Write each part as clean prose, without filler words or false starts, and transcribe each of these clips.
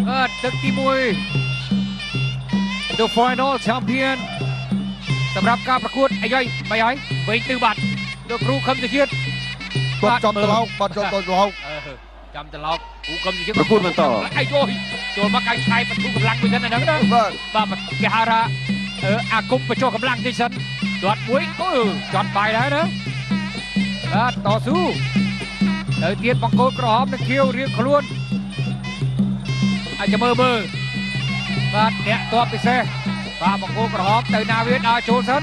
បាទទឹកទី1 The Final Champion សម្រាប់ការប្រកួតអីហើយបីហើយវិញទិបាត់លោកគ្រូខឹមសុជាតិ គាត់ចំត្រឡោកបាទចំត្រឡោក ចាំត្រឡោកគ្រូខឹមសុជាតិ ប្រកួតបន្ត អីយចូលមកឲ្យឆាយបទុកម្លាំងមួយសិនអាហ្នឹងណាបាទគេហៅថាអាគមបញ្ចុះកម្លាំងតិចសិនទាត់មួយអូចត់បាយដែរណាបាទតស៊ូទៅទៀតបង្គោលក្រហមនិងខៀវរៀងខ្លួនអាចមើលមើលបាទអ្នកតបពិសេសបាទបង្គោលក្រហមទៅណាវាដើរចូលសិន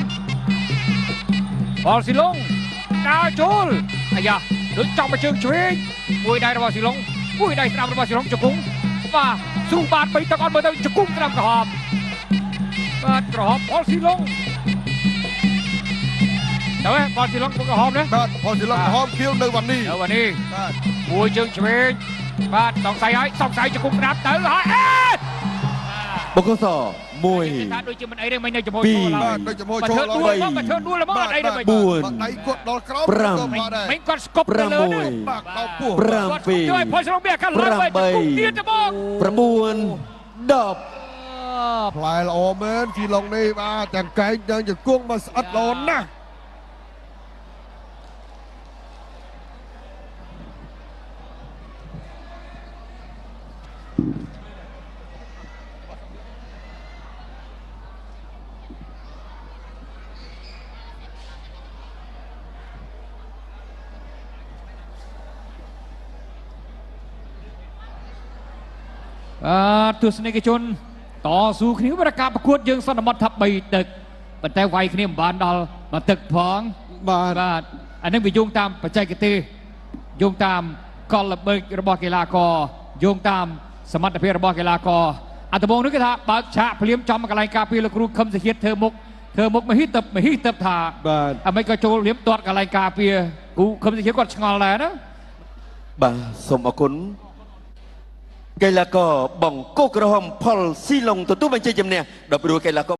ផលស៊ីឡុងដើរចូលអាយ៉ាដូចចំមកជើងឆ្វេងមួយដៃរបស់ស៊ីឡុងមួយដៃស្ដាំរបស់ស៊ីឡុងជង្គង់បាទស៊ូបាទបីទឹកអត់មើលទៅជង្គង់ស្ដាំក្រហមបាទក្រហមផលស៊ីឡុងទៅផលស៊ីឡុងក្រហមណាបាទផលស៊ីឡុងក្រហមខៀវនៅវ៉ានីនៅវ៉ានីបាទមួយជើងឆ្វេងបាទសង្ស័យហើយសង្ស័យជង្គង់ស្ដាំទៅហើយអេបង្គោលស1ថាដូចជាមិនអីទេមិននៅចំហចូលឡើយបាទដូចចំហចូលឡើយបាទធ្វើដួលមកអត់អីទេមិនបាទដៃគាត់ដល់ក្រោមក៏បាទដែរមិនគាត់ស្គប់ទៅលើបាទដល់ពោះ 7 ជួយផលស្រុកវាកាឡើងទៅទៀតទៅបង 9 10 ផ្លែល្អមែនជីឡុងនេះបាទទាំងកែងទាំងជង្គង់មកស្អិតល្អណាស់ ទស្សនិកជនតស៊ូគ្នាប្រការប្រកួតយើងសន្មត់ថា3ទឹកប៉ុន្តែវាយគ្នាមិនបានដល់មួយទឹកផងបាទបាទអានឹងវាយោងតាមបច្ចេកទេសយោងតាមកលល្បិចរបស់កីឡាករយោងតាមសមត្ថភាពរបស់កីឡាករអាដំបងនេះគេថាបើកឆាកភ្លាមចំកន្លែងការពារលោកគ្រូខឹមសុជាតិធ្វើមុខមហិទឹកមហិទឹកថាបាទអាមិនក៏ចូលភ្លាមទាត់កន្លែងការពារគ្រូខឹមសុជាតិគាត់ឆ្ងល់ដែរណាបាទសូមអរគុណកីឡាករបង្គោលក្រហមផលស៊ីឡុងទទួលបញ្ជាជំនះដល់ព្រោះកីឡាករ